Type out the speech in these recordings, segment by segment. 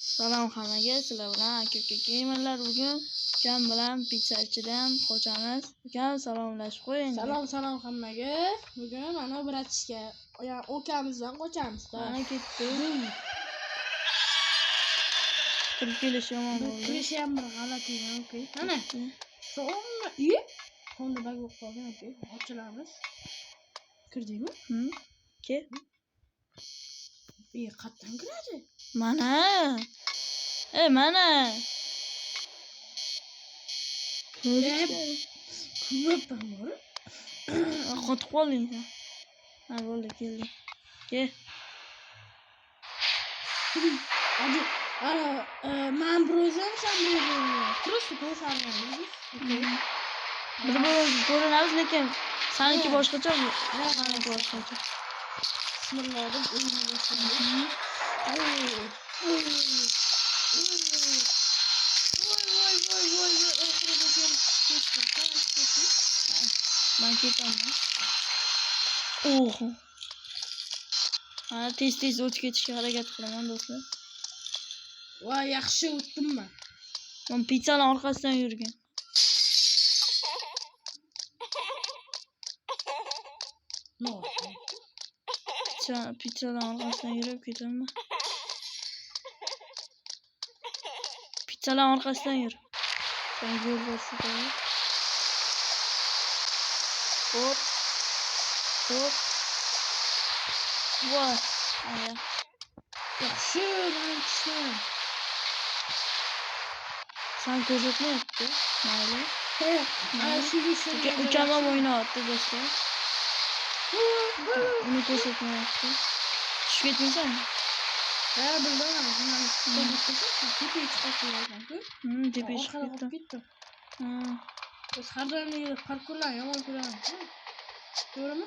Salom hammaga, sizlar bilan aka-uka gamerlar. Bugun ukam bilan pizzachidan qochamiz. Ukam, salomlashib qo'ying. Salom salom hammaga. Bugun mana bratishka, ya'ni ukamizdan qochamiz. Mana ketdi. Kirib kelishi yomon bo'ldi. Kirishi ham bir g'alati ekan, okey. Mana. So'ngmi? So'ngda bag bo'lib qolgan, okey. Ochilamiz. Kirdingmi? Ke. Qayerdan kiradi? Mana. Mana. Ko'p bor. Qotib qolding sen. Ha, bo'ldi, keldi. Ke. Hadi. Ana, men bir o'zim, sen bir o'zing. Просто ko'rsatamiz. Bir-birimizni ko'rinamiz, lekin seniki boshqacha, meniki boshqacha. Bismillah deb o'yinni boshlaymiz. Voy voy voy voy voy, oxirida kelib ketdim. Men ketaman. Oho. Mana tez-tez o'tib ketishga harakat qilaman, do'stlar. Voy, yaxshi o'tdim men. Men pizzaning orqasidan yurgan. No. Pizzaning orqasidan yurib ketaman. Pizzaning orqasidan yur. Sen yo'l ko'rsataman. Hop. Hop. Voy. Aya. Yaxshi, men tushdim. Sen ko'rsatmayapti. Mayli. Ana shu Ukam ham o'ynayapti, do'stlar. Uni ko'rsatmayapti. Tushib ketmaysanmi? Ha, bildim. Tepaga chiqib ketgan-ku. Tepaga chiqib ketdim. Ketdim. Ha. Biz har doim parkurlarni yomon ko'raman. To'g'rimi?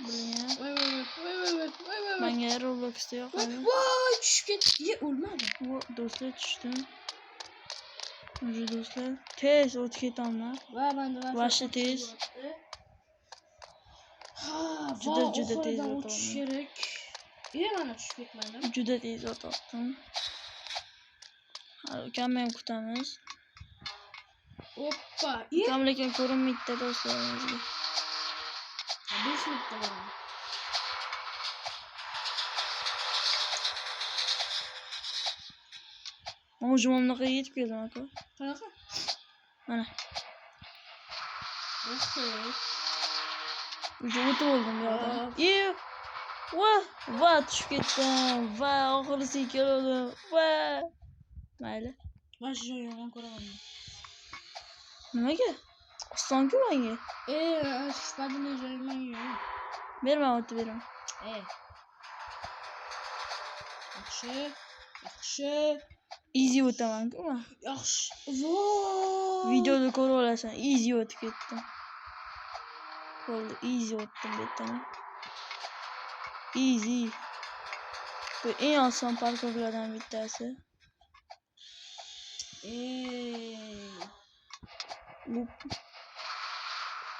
Bilgan. Voy voy voy voy voy voy voy. Menga Robloxda yoqadi. Voy, tushib ketdi. Ye, o'lmadi. Do'stlar, tushdim. Уже do'stlar, tez o'tib ketaman. Va menda Vashi tez. Ha, juda tez o'tish kerak. Mana tushib ketmadim. Juda tez o'tdim. Hali ukamni ham kutamiz. Oppa. Ukam lekin ko'rinmaydi do'stlarimizga. 5 minutda boraman. O'zim bunaqa yetib keldim aka. Qanaqa? Mana. Yaxshi. O'zi o'tib oldim bu yoqdan. Va, va tushib ketdim. Va oxirisiga keldim. Va. Mayli. Mana shu joyni yomon ko'raman. Nimaga? Osonku menga. Sifatli joyi menga. Berma, o'tib beraman. Yaxshi. Yaxshi. Easy o'taman-ku men. Yaxshi. Voy. Videoda ko'rib olasan. Easy o'tib ketdim. Bo'ldi, easy o'tdim bu yerdan. Easy. Bu eng oson parkurlardan bittasi.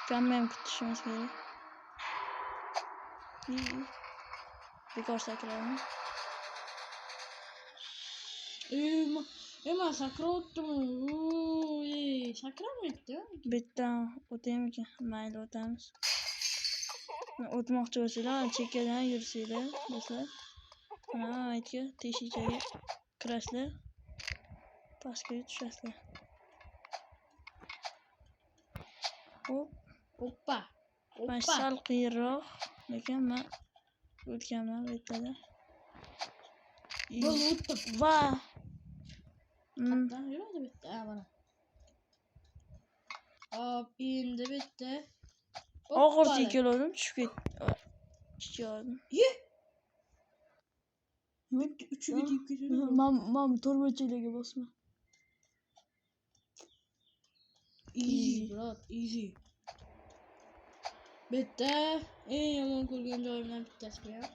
Ukamni ham kutishimiz kerak. Bekor sakradim. Men sakrab o'tdim. Sakramayapti. Bu yerdan o'taymikan? Mayli, o'tamiz. O'tmoqchi bo'lsanglar, chekkadan yursanglar, do'stlar. Mana aytga teshikchaga kirasizlar. Pastga tushasizlar. Hop. Oppa. Mana sal qiyinroq, lekin men o'tganman bu yerda. Bo'ldi, o'tdim. Va. Qayerdan yuradi bu yerda? Mana. Hop, endi bu yerda. Oxirisiga keldim, tushib ketdim. Tushdim. Ye. Nima uchiga tegib ketadi? Men to'rtburchaklarga bosma. Easy, brat, easy. Bu yerda eng yomon ko'rgan joyimdan bittasi bu ham.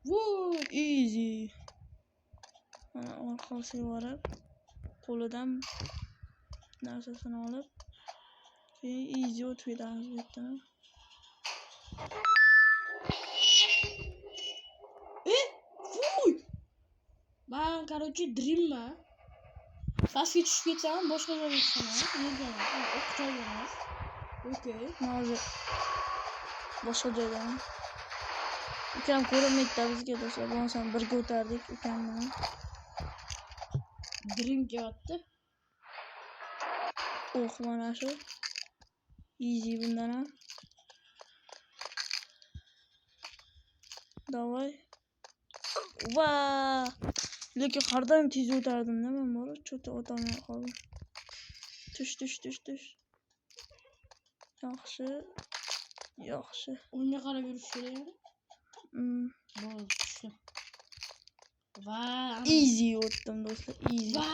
Voy, easy. Mana orqasiga borib, qo'lidan narsasini olib, keyin easy o'tib ketamiz bu yerdan. короче, dreamman. Pastga tushib ketsam, boshqa joyga tushaman. Yerga emas, oq joyga emas. Okey. Men hozir boshqa joydaman. Ukam ko'rinmaydi bizga do'stlar. Bo'lmasam birga o'tardik ukam bilan. Dream kelyapti. Oh, mana shu. Easy bundan ham. Давай. Va! Lekin har doim tez o'tardim-da men bor. Cho'ta o'tolmay qoldim. Tush, tush, tush, tush. Yaxshi. Yaxshi. Unga qarab yurish kerak. Bo'ldi, tushdim. Va, Easy o'tdim do'stlar, easy. Va,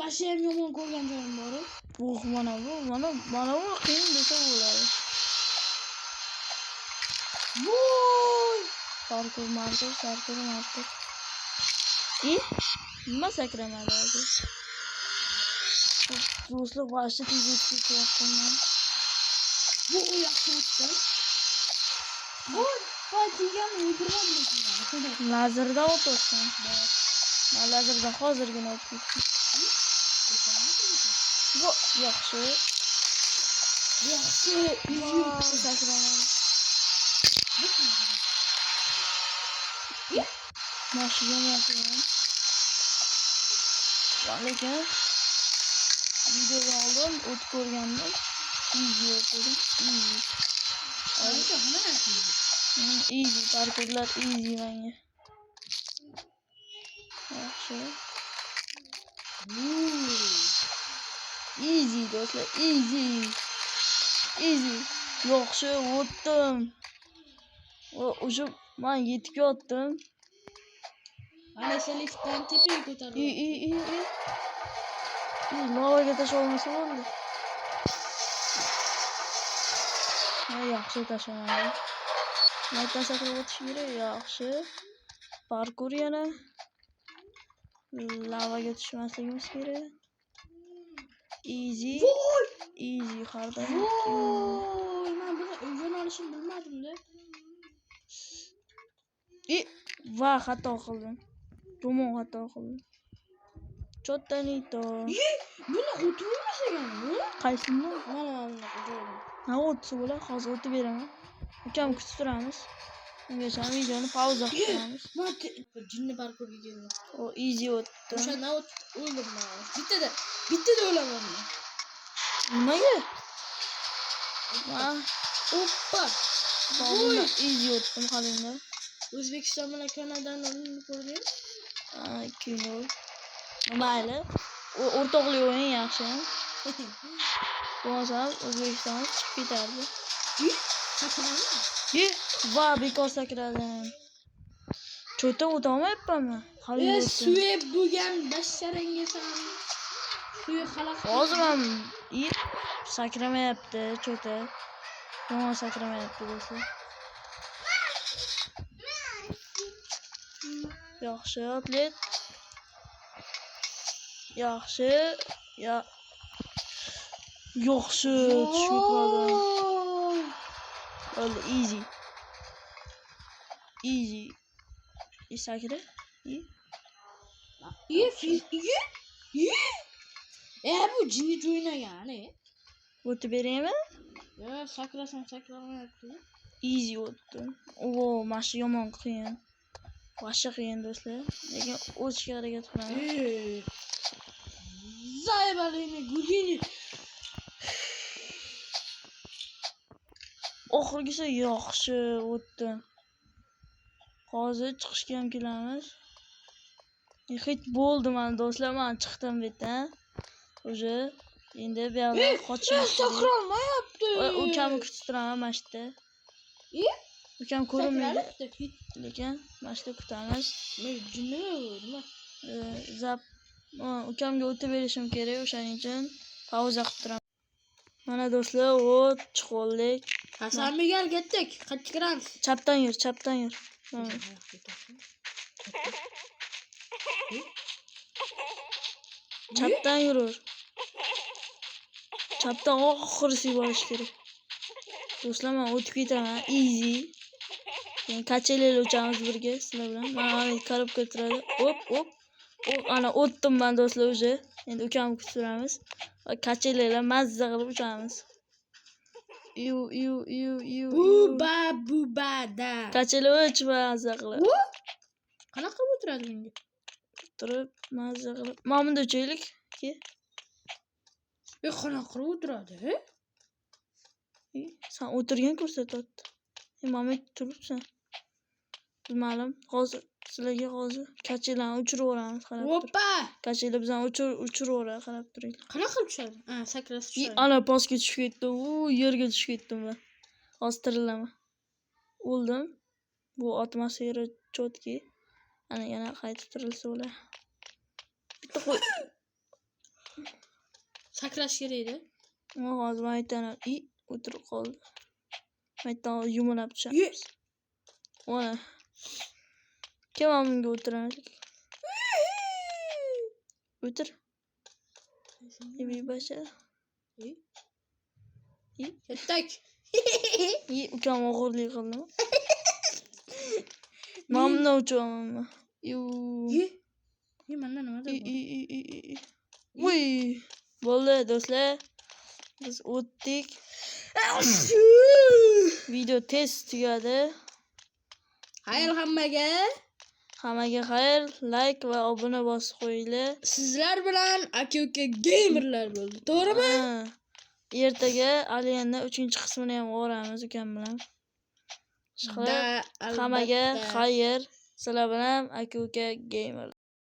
mana shu ham yomon ko'rgan joyim bor. Oh, mana bu, mana mana bu qiyin desa bo'ladi. Voy! Parkur, markur, parkur, markur. I, nima sakramadi hozir? Do'stlar, вообще tez o'tib ketyapman. Bu yaxshi o'tdim. Voy, voy, teganmi o'ldirmadim. Lazerda o'tirsan. Men lazerda hozirgina o'tib ketdim. Bu yaxshi. Yaxshi, Voy, sakramadi. Mana shu yomon qiyin. Va lekin videodan oldin o'tib ko'rgandim. Easy o'tdim. Easy. Easy parkurlar easy menga. Yaxshi. Easy do'stlar, easy. Easy. Yaxshi o'tdim. Va o'sha men yetib yotdim. Mana esa liftdan tepaga ko'tarildi. I i i i. I, lavaga tashlolmasa bo'ldi. Ha, yaxshi tashlamadi. Maydan sakrab o'tish kerak, yaxshi. Parkur yana. Lavaga tushmasligimiz kerak. Easy. Easy har doim. Voy, men buni yo'nalishini bilmadim-da. I, va xato qildim. Yomon xato qildim. Cho'tta не то. Buni o'tib ekan bu. Qaysini? Mana bunaqa joyda. Ha, o'tsa bo'ladi, hozir o'tib beraman. Ukam kutib turamiz. Ungacha videoni pauza qilib turamiz. Men jinni parkurga keldim. O easy o'tdim. O'shandan o'tib o'ldim men. Bittada, bittada o'laman men. Nimaga? Ha, Oppa. bunda easy o'tdim halimda. O'zbekiston bilan Kanadani o'yinini ko'rdingmi? Ha, 2-0. Mayli. O'rtoqlik o'yin yaxshi. Bo'lmasam O'zbekiston chiqib ketardi. Sakrami? Ye, va bekor sakradim. Cho'ta o'tolmayapmanmi? Hali o'tdim. Suvi bo'lgan basharangasan. Suvi xalaqit. Hozir ham sakramayapti cho'ta. Yomon sakramayapti do'stlar. Yaxshi atlet. Yaxshi. Ya. Yaxshi tushib ketmadim. Bo'ldi, easy. Easy. Sakra. Bu jinni o'ynagan, O'tib beraymi? Yo, sakrasam sakramayapti. Easy o'tdim. O, mana shu yomon qiyin. Вообще qiyin do'stlar. Lekin o'tishga harakat qilaman. Zaybalini gudini. Oxirgisi yaxshi o'tdim. Hozir chiqishga ham kelamiz. Hech bo'ldi mana do'stlar, men chiqdim bu yerdan. Уже endi bu yoqdan qochishimiz kerak. Sakrolmayapti. Ukamni kutib turaman mana shu yerda. Ukam ko'rinmaydi, lekin mana shu yerda kutamiz. Men jinnimi nima? Zap ukamga o'tib berishim kerak, o'shaning uchun pauza qilib turaman. Mana do'stlar, o't chiqib oldik. Hasan Miguel ketdik. Qayerga kiramiz? Chapdan yur, chapdan yur. Chapdan yurur. Chapdan oxirisiga borish kerak. Do'stlar, men o'tib ketaman. Easy. Keyin kachelel uchamiz birga sizlar bilan. Mana korobka turadi. Hop, hop. Ana o'tdim man do'stlar уже. Endi ukamni kutib turamiz. Va качели lar mazza qilib uchamiz. Iu iu iu iu. Buba buba da. Качели uch mazza qilib. Bu? Qanaqa qilib o'tiradi bunga? Turib mazza qilib. Mana bunda uchaylik. Ke. E, qanaqa qilib o'tiradi? Sen o'tirgan ko'rsatyapti. E, mana bu turibsan. Bilmadim. Hozir sizlarga hozir качели larni uchirib yuboramiz, qarab tur. Oppa! Качели bizani uchirib yuboradi, qarab turinglar. Qanaqa qilib tushadi? Ha, sakrasa I, tushadi. ana pastga tushib ketdim. U yerga tushib ketdim man. Hozir tirilaman. O'ldim. Bu atmosfera четкий. Ana yana qaytib tirilsa bo'ladi. Bitta qo'y. Sakrash kerak edi. Hozir man aytaman. I, o'tirib qoldi. Maydan yumalab tushamiz. Mana. Kim mana bunga o'tiradi? O'tir. Bir bashar. Ketdik. I, ukam o'g'irlik qildimi? Mana bundan uchyapman man. Yu. Ye. Ye, manda nimadir I, bor. I, i, i, i. Uy. Bo'ldi do'stlar. Biz o'tdik. Video tez tugadi. Xayr hammaga. Hammaga xayr, like va obuna bosib qo'yinglar. Sizlar bilan aka-uka gamerlar bo'ldi. To'g'rimi? Ha. Ertaga Alienni 3-qismini ham o'ramiz ukam bilan. Ishqilib, Da, hammaga albatta. xayr. Sizlar bilan aka-uka gamer.